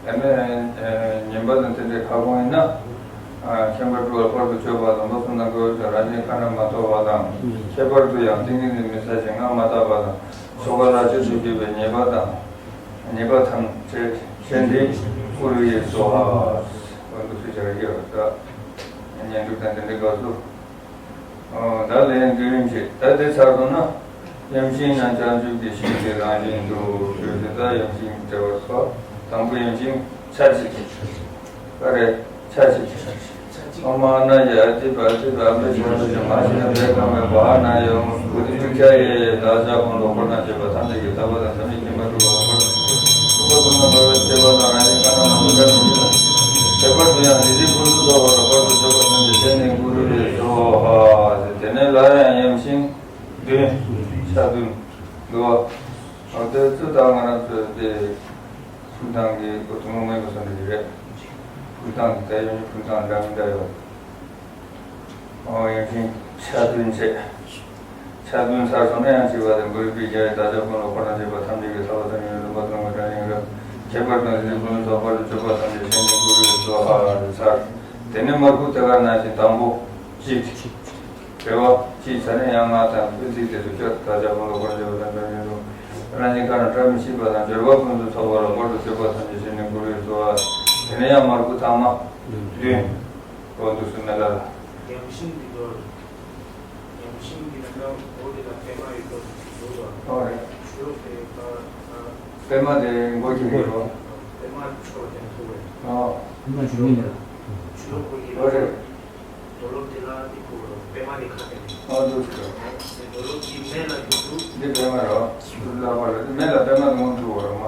ཨ་ནི་ཉན་པ་དང་དེ་འདྲའི་ཁ་སྐོང་ཡིན་ན། ཨ། མཁྱེན་པ་སྒྲུབ་པ་དཔལ་དུ་སྤྱོད་པ་དང་། མ་སུ་ན་གོ་ཡོད་ཀྱང་རང་བཞིན་ཁ་ན་མ་ཐོ་བ་དང་། ཁྱད་པར་དུ་ཡང་ཏིང་ངེ་འཛིན་མི་གསལ་ཞིང་སྔགས་མ་དག་པ་དང་། ཆོ་ག་ལ་སྤྱོད་དུ་གྱུར་པའི་ཉེས་པ་དང་། ཉེས་པ་ཐམས་ཅད་བཤད་འདི་བཀུར་འོས་སོ། ཧ། འདུག་སུ་བྱ་རྒྱུ་ད་ཉན་སྒྲུབ་དང་དེ་འདྲའི་སྐབས་སུ། ཨོ། ད་ལན་བདུན་བྱེད། ད་དེ་ཚར་སོང་ན། ཡམ་ཤིང་ན་བྱང་ཆུབ་ཀྱི་ཤིང་གི་རང་བཞིན་དུ་གྱུར་ཏེ། ད་ཡམ་ཤིང་བྲི་བར་སོགས། དང་པོ་ཡམ་ཤིང་ཆ་གཅིག་ག་རེ། ཆ་གཅིག་ཨོཾ་ཨ་ན་ཡ་ཨ་ཏི་པ་ཨ་ཏི་པ་ཨ་པེ་ཤ་པེ་ཤ་མ་ཤི་ན་བེ་ཀ་མེ་བ་ཧ་ན་ཡ་ཨོཾ་བོ་དྷི་མུ་ཀྱ་ཡེ་ཡེ། བདག་ཅག་དགུང་ལོ་འཁོར་དང་བཅས་པ་ཐམས་ཅད་ཀྱི་ཐར་པ་དང་། ཐམས་ཅད་མཁྱེན་པ་སྒྲུབ་པ་དང་། སྒྲུབ་པ་དང་ནི་བར་ཆད་པ་དང་། རང་བཞིན་ཁ་ན་མ་ཐོ་བ་དང་། ཁྱད་པར་དུ་ཡང་རིགས་ཀྱི་ཕུན་སུམ་ཚོགས་པ་ལ་དཔལ་དུ་སྤྱོད་པ་ཐམས་ཅད་བྱས་ནས་བཀུར་འོས་སོ། ཧ། དེ་ནས་སླར་ཡང་ཡམ་ཤིང་བདུན། ཆ་བདུན་འདུག་པ། འོ་དེ་ཚོ་ད་ང་རང་ཚོའི་དེ་ཕུལ་སྟངས་ཀྱི་གོ་ཐུང་མ་མེད་པ་བཟོ་འདྲ་ཞིག་རེད། ཕུལ་སྟངས་དེ་ད་ཡོད་ནི་ཕུལ་སྟངས་འདྲ་མི་འདྲ་ཡོད། ཨོ། ཡང་ཅིན་ཆ་བདུན་བྱས། ཆ་བདུན་ཚར་སོང་ན་ཡང་གཅིག་པ་དེ་འབུལ་བའི་རྒྱ་ཡི་བདག་ཅག་དགུང་ལོ་འཁོར་དང་བཅས་པ་ཐམས་ཅད་ཀྱི་ཐར་པ་དང་ཉེ་བའི་ལུང་པ་སྟོན་པ་སྒྲ་སྙན་རབ། ཁྱད་པར་དུ་རིགས་ཀྱི་ཕུན་སུམ་ཚོགས་པ་དཔལ་དུ་སྤྱོད་པ་ཐམས་ཅད་བྱས་ནས་བཀུར་འོས་སོ། ཧ། ཚར། དེ་ནས་མར་ཁུ་དེ་ག་ནང་བཞིན་དང་པོ་གཅིག་བྲི་བ་གཅིག་ཚར་ནས་ཡང་སྔགས་དང་པོའི་ཚིག་དེ་ཚོ་བསྐྱར། བདག་ཅག་དགུང་ལོ་འཁོར་དང་བཅས་པ་ཐམས་ཅད་ཀྱི་ཐར་པ་དང་། རང་བཞིན་ཁ་ན་བཀྲ་མི་ཤིས་པ་དང་། འབྱོར་པ་ཕུན་སུམ་ཚོགས་པ་ལ་དཔལ་དུ་སྤྱོད་པ་ཐམས་ཅད་བྱས་ནས་བཀུར་འོས་སོ། དེ་ནས་ཡང་མར་ཁུ་ཐ་མ་བདུན། འོ་འདུག་སེ་མེ་ལ་ལ། ཡམ་ཤིང་གི་མདོར། ཡམ་ཤིང་གི་ནང་ན་འོ་དེ་ལ་པད་མ་ཡོད་པ་འདུག་པ། ཨོ་རེད། ཆུ་ལོག་དེ་ད་ད། པད་མ་དེ་མགོ་གཅིག་གི་རོ། པད་མ་ཆོ་དེ་ཐུག་རེད། ཨོ། པད་མ་ཆུ་ལོག་ཆུ་ལོག་གི་ཨོ་རེད། རྡོ་ལོག་དེ་ལ་དེ་ཁུག་རོ། པད་མ་དེ་ཁ་དེ་ནས། ཨོ་འདུག་སེ། དེ་རྡོ་ལོག་གི་མེ་ལ་འགྱུར་འདུག་འདི་པད་མ་རོ། ལ་བ་རེད། མེ་ལ་པད་མ་དེ་མང་འགྲོ་བ་རོ་མ།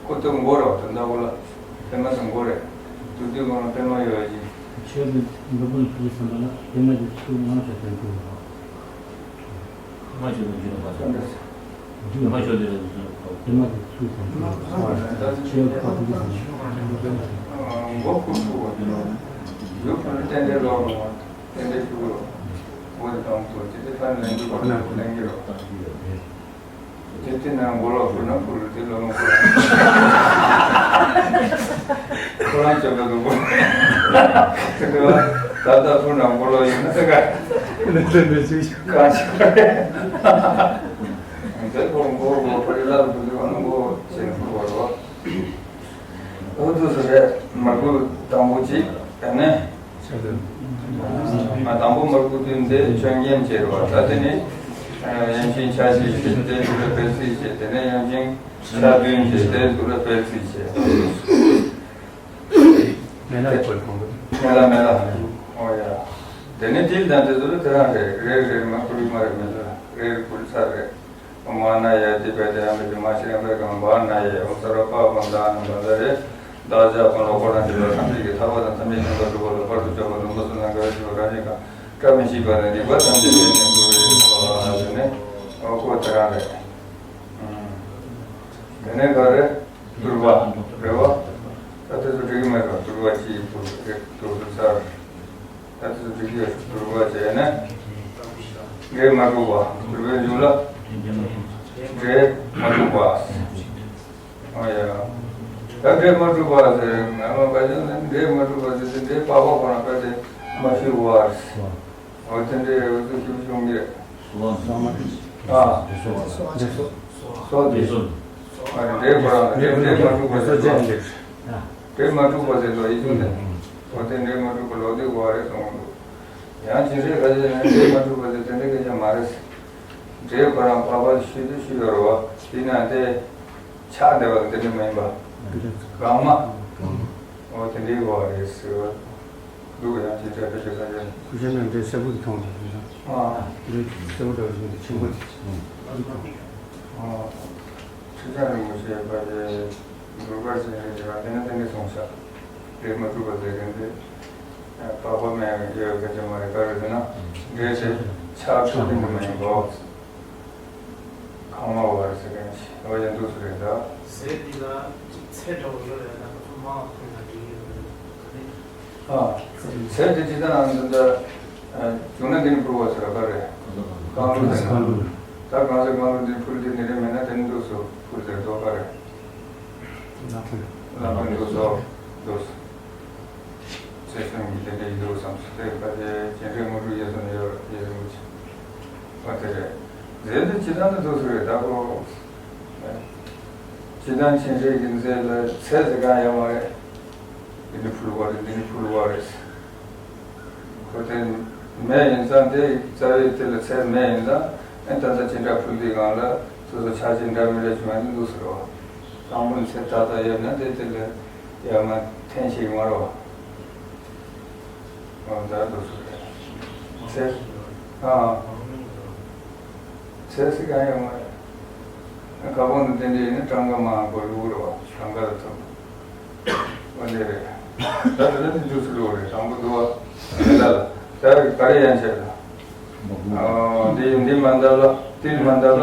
ཁོ་ཚོ་མགོ་རེད་བ། དོན་དག་པོ་ལ་པད་མ་དེ་མགོ་རེད། དུག་དུག་གོང་ལ་པད་མ་ཡོད་ཅིང་། ཆོས་ཀྱི་འབྲས་བུ་ལ་ཐུག་བསམ་པ་ལ་པད་མ་གྱི་ཚུལ་ངང་དུ་བསྟན་ཏེ་ཡོད། པད་མ་ཆོས་དང་བརྒྱུད་པ་དང་། པད་མ་ཆོས་དེ་ལ་ཚུལ་དང་། ཆོས་ཀྱི་ཁ་ཐུག་དང་། མགོ་ཁུག་ཁུག་བ་དེ་ལ་ཡོད་པ་ནི་རྟེན་འབྲེལ་ལོག་ནོ། རྟེན་འབྲེལ་ཤུགས་ལོག་མགོ་དེ་དང་པོ་དེ་དེ་ཕན་ལེན་རྒྱུ་བ་ལེན་གྱི་རོགས། དེ་དེ་ན་མགོ་ལོག་ཕུལ་ན་ཕུལ་དེ་ལོ་མ་ཕུལ། ཁོ་རང་ཅོ་ག་གི་མགོ་ལོག་དེ་ག་ད་ལྟ་ཕུལ་ན་མགོ་ལོག་ཡིན་ན་དེ་ག་ནས་དེ་མི་ཚུགས་ཤིག་གང་ཞིག་རེད། དེ་ཁོ་མགོ་མགོ་ཕ་རི་ལ་ཕུལ་དུས་ཨ་ནུ་མགོ་ཅན་ཕུལ་བ་རོགས། འོ་འདུག་སེ་རེད། མར་ཁུ་དང་པོ་གཅིག་དེ་ནས། ཆ་བདུན། ང་དང་པོ་མར་ཁུ་བདུན་དེ་ཆོས་རྒྱན་བྱེད་རོགས། ད་དེ་ནི་ཡང་ཤིང་ཆ་གཅིག་བྱེད། དེ་དུ་ར་སྤེལ་ཚིག་བྱེད། དེ་ནས་ཡང་ཤིང་ཆ་བདུན་བྱེད། དེ་དུ་ར་སྤེལ་ཚིག་བྱེད། མེ་ལ་གོལ་གོང་བུ། མེ་ལ་མེ་ལ། ཨོ་ཡ། དེ་ནི་དེ་དང་དེ་ཚོ་ལ་དེ་རང་རེད། རེད་རེད། མ་ཁུ་རི་མ་རེད། མེ་ལ་རེད། ཁུ་རི་ཚར་རེད། ཨོཾ་ཨ་ན་ཡ་ཏི་བེ་ཏེ་ཡང་བེ་ཏེ་མ་ཤི་ར་བེ་གང་བ་ན་ཡེ། ཨོཾ་སརྦ་པ་པ་དྷ་ན་བ་ཛ་རེ། བདག་ཅག་དགུང་ལོ་འཁོར་དང་བཅས་པ་ཐམས་ཅད་ཀྱི་ཐར་པ་དང་། ཐམས་ཅད་མཁྱེན་པ་སྒྲུབ་པ་ལ་དཔལ་དུ་སྤྱོད་པ། ལུང་པ་གསུམ་དང་འགལ་བ་ཞི་བ་གང་ཞིག་གམ། བཀྲ་མི་ཤིས་པ་དང་རིགས་པ་ཐམས་ཅད་བྱས་ནས་བཀུར་འོས་སོ། ཨ་ཟེར་ནས་ཨོ་ཁོ་དེ་རང་རེད། དེ་ནས་ག་རེ། དུར་བ་རེད་བ། ད་དེ་ཚོ་འགྲིག་གི་མེད་པ། དུར་བ་གཅིག་ཕུལ་རེད། དུར་བ་ཚར། ད་དེ་ཚོ་འགྲིག་གི་ཡོད། དུར་བ་བྱས་ནས་འབྲས་མ་གྲུབ་པ། དུར་བའི་མཇུག་ལ་འབྲས་མ་གྲུབ་པ། ཨོ་ཡ། ད་འབྲས་མ་གྲུབ་པ་ཟེར་ང་མ་པ་ཅན་ནི་འབྲས་མ་གྲུབ་པ་ཟེར་ཏེ་འབྲས་པགས་པ་ཁོ་ན་པ་དེ་མ་ཤི་བར། འོ་དེ་འདྲའི་འོ་ཚོད་ཤུགས་ཆུང་གི། ཨ། སོ་དེ། ཨ་རེ་འདྲའི་ཁོ་རང་ལ་འདྲའི་འདྲའི་མ་གྲུབ་པ་ཟེར་ལོ། འདྲའི་མ་གྲུབ་པ་ཟེར་ལོ་ཡིད་ཆུང་དེ། འོ་དེ་འདྲའི་མ་གྲུབ་པ་ལོ་དེ་བ་རེད་གསུངས་འདུག་ཡང་ཇི་འདྲའི་ཁ་ཤས་ནི་འདྲའི་མ་གྲུབ་པ་ཟེར་དེ་འདྲའི་སྐད་ཆ་མ་རེད། འདྲའི་ཁོ་རང་པགས་པ་ཤུལ་དུ་ཤུལ་ཡོད་རེད་བ། དེ་ན་དེ། ཆགས་བསྡད་པ་དེ་འདྲ་མ་ཡིན་པ། གང་མ། འོ་དེ་འདྲའི་བ་རེད་ཟེར་བ། འདུག་ཡང་ཅི་འདྲ་བེད་སྤྱོད་ཁ་ཤས། ཁུ་ཤ་ནང་འདྲའི་སེར་པོ་དེ་མཐོང་དང་དེ་ཚོ། ཨ། འདྲའི་སེར་པོ་འདྲ་བ་ཞིག་འདི་ཆེན་པོ་དེ། ཨ། ཁྲི་བྱང་རིན་པོ་ཆེ་པ་དེ་འབྲུག་པ་ཞིག་རེད་ཅེས་པ་དེ་ནི་དེ་འདྲ་གསུངས་ཤག་འདྲའི་མ་གྲུབ་པ་ཟེར་མཁན་དེ། པགས་པ་མེད་ཡོད་སྐད་ཆ་མ་རེད། ག་རེ་ཟེར་ན། འདྲའི་ཆེ་ཆགས་ཐུབ་མཁན་དེ་མ་ཡིན་པ། གང་མ་བར་ཟེར་མཁན་ཞིག་འོ་ཡང་འདུག་སེ་རེད་ད། ཟས་འདི་ལ་ཅིག་ཚད་འདྲ་བོ་ཡོད་རེད། ད་ཁོ་ཚོ་མང་བ་ཕུལ་ན་འགྲིག་ཡོད་རེད། ག་ནས། ཨ། ཟས་འདི་ཅི་ལྟར་ན་འདི་འདྲ། བྱུང་ན་འདི་ནི་ཕུལ་བ་ཟེར་བ་ག་རེ། རྐང་ལུག་ཟེར་ན། རྐང་ལུག་ད་གང་ཟེར་གང་ལ་འདི་ཕུལ་དེ་ནི་རེ་མེད་ན་དེ་ནི་འདུག་སོ་ཕུལ་དེ་རྡོ་ཁ་རེད། ལ་ཕུལ་འདུག་སོ་འདུག་སོ། ཚེ་སྲོག་གི་དེ་འདྲ་ཡིན་འདུག་བསམ་སོ། དེ་ཕལ་ཆེར་སྤྱན་རས་མངོན་སྤྲུལ་ཡེ་སོ་ནི་ཡོད་ཡེ་རིན་པོ་ཆེ་བ་དེ་རེད། རྫས་འདི་སྤྱི་བཏང་དུ་འདུག་སོ་རེད། ད་གོ་སྤྱི་བཏང་སྤྱན་རས་ཀྱི་རྫས་ལ་ཚད་ཟེར་གང་ཡོད་མ་རེད། འདི་ནི་ཕུལ་བ་རེད། འདི་ནི་ཕུལ་བ་རེད། ཁོ་དེ་མེད་ཡིན་ཙང་དེ་རྩ་བའི་དེ་ལ་ཚད་མེད་ཡིན་ཙང་ཨེ་ད་ལྟ་ཅི་འདྲ་ཕུལ་དུས་གང་ལ་སོ་སོ་ཆ་ཅི་འདྲ་མི་འདྲ་བྱུང་ཡང་འདུག་ཟེར་བ། དང་པོ་ནི་ཚད་ཏག་ཏག་ཡོད་ན་དེ་དེ་ལ་ཡར་མར་འཐེན་ཤེས་ཀྱི་མ་རེད་བ། འོ་ད་འདུག་ཟེར་བ་རེད། ཚད་ཨ་ཚད་སྲིད་གང་ཡོད་མ་རེད། ཁ་སྐོང་དུ་དེ་འདྲ་ཡིན་ན་གྲངས་ཀ་མང་པོ་ལུག་རེད་བ། གྲངས་ཀ་ལ་ཐུག་འོ་འདི་རེད། ད་དེ་ལ་འདི་འཇུག་སུ་ལུགས་རེད། དང་པོ་འདུག་བ། དེ་ལ་ད་ག་རེ་ཡན་ཆད་ལ། འདི་འདི་མ་འདབ་ལ་ཏིལ་མ་འདབ་ལ་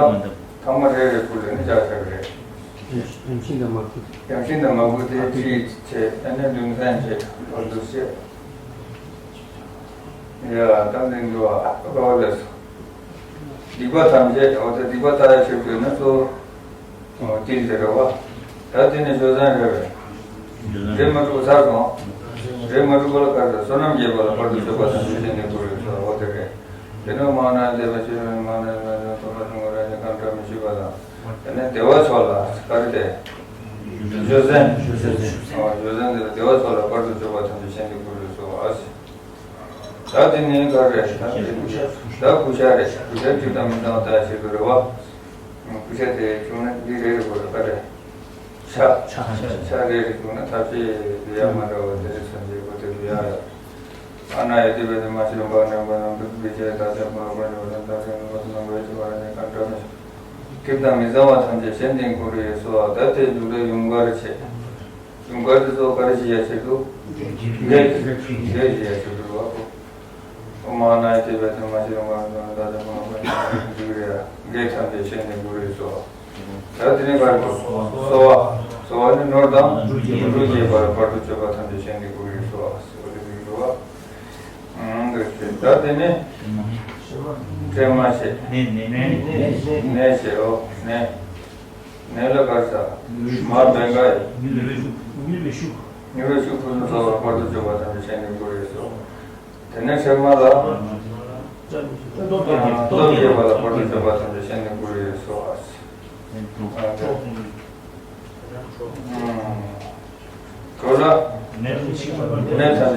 ཐ་མ་རེ་རེ་ཕུལ་ལ་ནི་བྱ་བྱ་གི་རེད། ཡང་ཤིང་དང་མ་བུ། ཡང་ཤིང་དང་མ་བུ་དེ་ཅི་བྱེད་ཨ་ནི་ལུང་ཚན་བྱེད་བར་དུ་བཤད། ཡ་ད་འདི་འདུག་བ། ག་བ་ལས་སོ། སྡིག་པ་ཐམས་ཅད་འོ་ད་སྡིག་པ་ལྟ་ཡ་ཞིག་དགོས་ན་གཙོ་བོ་ཏིལ་དེ་རེད་བ། ད་དེ་ནི་བཅོས་ཟན་རེད་བས། འདྲེ་མ་དཀྲུགས་ཚར་སོང་། འདྲེ་མ་དཀྲུགས་པ་ལ་ག་རེ་བསོད་ནམས་རྒྱས་པ་ལ་བར་དུ་གཅོད་པ་དང་ཞི་བྱེད་ནི་དགུ་རེད་ཟེར་བ་དེ་རེད། དེ་ནི་མ་ན་དེ་བ་ཆེ་བའི་མ་ན་མ་ན་ཐོག་མ་ཆུང་ངུ་ར་ནི་གང་འདྲ་མི་ཤེས་པ་དང་། དེ་ནི་བདེ་བ་མཆོག་ལ་ག་རེ་དེ། བཅོས་ཟན། བཅོས་ཟན་དེ་ལ་བདེ་བ་མཆོག་ལ་བར་དུ་གཅོད་པ་ཐམས་ཅད་ཞི་བྱེད་ནི་དགུ་རེད་ཟེར་བ། ད་དེ་ནས་ག་རེ་ད་དེ་ད་ཀུ་ཤ་རེད། ཀུ་ཤ་ཁྲིག་དང་མི་འདང་ད་ཆེད་དུ་རེད་བ། ཀུ་ཤ་དེ་བྱུང་ན་འདི་རེ་རེ་དགོས་རེད། ག་རེ་ཤ་ཤ་རེ་རེ་བྱུང་ན་ཐབས་ཤེས་དེ་ཡ་མ་འདྲ་བ་དེ་རེ་ཚོན་རྗེས་པོ་དེ་རུ་ཡ་ཡ། ཨ་ན་ཡ་དེ་བས་དེ་མ་ཤེས་པ་ནམ་པ་ནམ་པ་དེ་བས་ཀྱི་ད་ཆ་པོ་ལ་པོ་ནི་བ་ད་ཆ་ནི་བ་ནམ་པ་ཡ་ཆེ་བ་ར་ནི་ག་འདྲ་མི་ཤེས། ཁྲིག་དང་མི་འདང་བ་ཐམས་ཅད་ཞི་བྱེད་ནི་དགུ་རེད་ཟེར་བ། ད་དེ་མཇུག་ལ་ཡུངས་ཀར་བྱེད། ཡུངས་ཀར་དེ་ཚོ་ག་རེ་བྱེད་ཡ་ཆེད་དུ། འགེལ། འགེལ་བྱེད་ཡ་ཆེད་དུ་རེད་བ། ཨོཾ་ཨ་ན་ཡ་ཏི་བ་ཏི་མ་ཤི་ར་མ་ར་ད་ད་མ་མ་འགེལ་ཐམས་ཅད་ཞི་བྱེད་ནི་དགུ་རེད་ཟེར་བ། ད་དེ་ནས་ག་རེ་གསོ་བ། གསོ་བ་ནི་ནོར་དང་འབྲུ་རྒྱས་པ་ལ་བར་དུ་གཅོད་པ་ཐམས་ཅད་ཞི་བྱེད་ནི་དགུ་རེད་ཟེར་བ། གསོ་བ་དེ་དེ་འགྲོ་བ། ད་དེ་ནས་དྲན་མ་བྱེད། ནད་བྱེད། ཨོ་ནད། ནད་ལ་ག་རེ་ཟ། མར་བེང་ག་ཡི། མྱུར་བའི་ཤུགས། མྱུར་བའི་ཤུགས་ཕུན་སུམ་ཚོགས་པ་བར་དུ་གཅོད་པ་ཐམས་ཅད་ཞི་བྱེད་ནི་དགུ་རེད་ཟེར་བ། དེ་ནས་ཚེར་མ་ལ། སྟོབས་རྒྱས་པ་ལ་བར་དུ་གཅོད་པ་ཐམས་ཅད་ཞི་བྱེད་ནི་དགུ་རེད་ཟེར་བ། གྲོ་ལ། ནད་ཐམས་ཅད་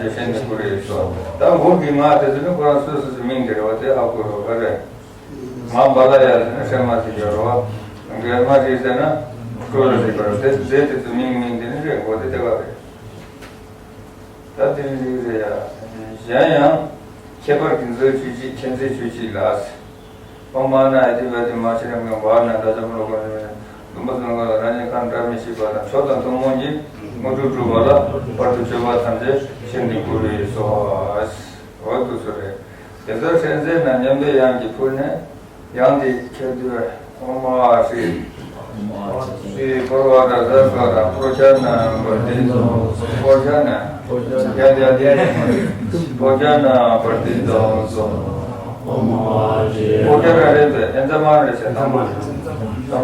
ཞི་བྱེད་ནི་དགུ་རེད་ཟེར་བ། ད་འགོག་གི་ང་དེ་ཚོ་ནི་ཁོ་རང་སོ་སོ་སོའི་མིང་དེ་རེད་བ། དེ་ཧ་གོ་རོགས་ག་རེ། མ་བ་ལ་ཡ་ཟེར་ན་ཚེར་མ་ཟེར་གྱི་རེད་བ། འགལ་མ་རེད་ཟེར་ན་གྲོ་ལ་ཟེར་གྱི་རེད། དེ་དེ་དེ་ཚོ་མིང་མིང་དེ་ནི་རེད། འགོག་དེ་དེ་ག་རེད། ད་དེ་རིགས་རེད་ཡ། གཞན་ཡང་། ཁྱད་པར་གྱི་མཛོད་ཆོས་ཅིག་ཁྱད་མཛོད་ཆོས་ཅིག་ལ། ཨོཾ་ཨ་ན་ཡ་ཏི་བ་ཏི་མ་ཤི་ར་མ་ར་ན་ད་ཆ་མ་ར་ག་ར་ན་ལུམ་བུ་ཚོན་ག་ལ་རང་ཉིད་གང་འདྲ་མི་ཤེས་པ་དང་མཆོག་དང་ཐུན་མོང་གི་དངོས་གྲུབ་སྒྲུབ་པ་ལ་བར་དུ་གཅོད་པ་ཐམས་ཅད་ཞི་བྱེད་ནི་དགུ་རེད་ཟེར་བ། འོ་འདུག་སེ་རེད། དེ་ཚོ་ཚེར་མའི་ནང་མཉམ་པའི་དབྱངས་ཀྱིས་ཕུལ་ནས། དབྱངས་དེ་ཁྱེར་དུས་ཨོཾ་ཨཱཿཧྲཱིཿཧྲཱིཿཧྥོར་ཝ་ར་ཛ་སྭཱ་ཧཱ། ཕོ་ཆ་རྣམས་བར་དོའི་ཚོགས། ཕོ་ཆ་རྣམས། ཡ་ཡ་ཡ། ཕོ་ཆ་རྣམས་བར་དོའི་ཚོགས། ཨོཾ་ཨཱཿཧྲཱིཿཧྥོར་ཆ་ར་རེད་པས། ཨེན་ཛ་མ་རེད་ཤག་དང་པོ་ཨེན་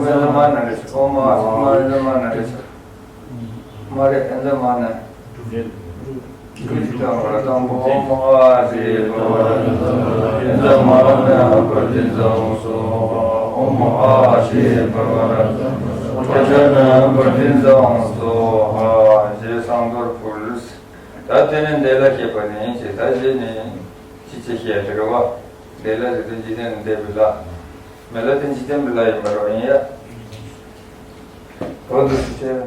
ཛ་མ་ན་རེད་ཤག་ཨོཾ་ཨཱཿཧྲཱིཿཧྥོར་ཨེན་ཛ་མ་ན་རེད་ཤག་མ་རེད། ཨེན་ཛ་མ་ན། ཀུན་གཞི་དང་བར་དང་པོ་ཨོཾ་ཨཱཿཧྲཱིཿཧྥོར་ཝ་ར་ཛ་སྭཱ་ཧཱ། ཨེན་ཛ་མ་ན་བར་དོའི་ཚོགས་སོ། ཨོཾ་ཨཱཿཧྲཱིཿཧྥོར་ཝ་ར་ཛ་སྭཱ་ཧཱ། ཕོ་ཆ་རྣམས་བར་དོའི་ཚོགས་སོ། ཧ་ཞེས་བསང་གཏོར་ཕུལ། ད་དེ་ནས་འདི་ལ་བཤད་པ་ནི་ཇི་ལྟར་ཞེས་ནི་ཅི་ཅི་ཞེས་དེ་རེད་བ། འདི་ལ་ཟེར་དུས་འཇིག་རྟེན་ལ་འདས་པའི་ལྷ། མི་ལ་དེ་འཇིག་རྟེན་པའི་ལྷ་ཡིན་པ་རེད་བ། ཡིན་ཡ། འོ་འདུག་སེ་བྱས།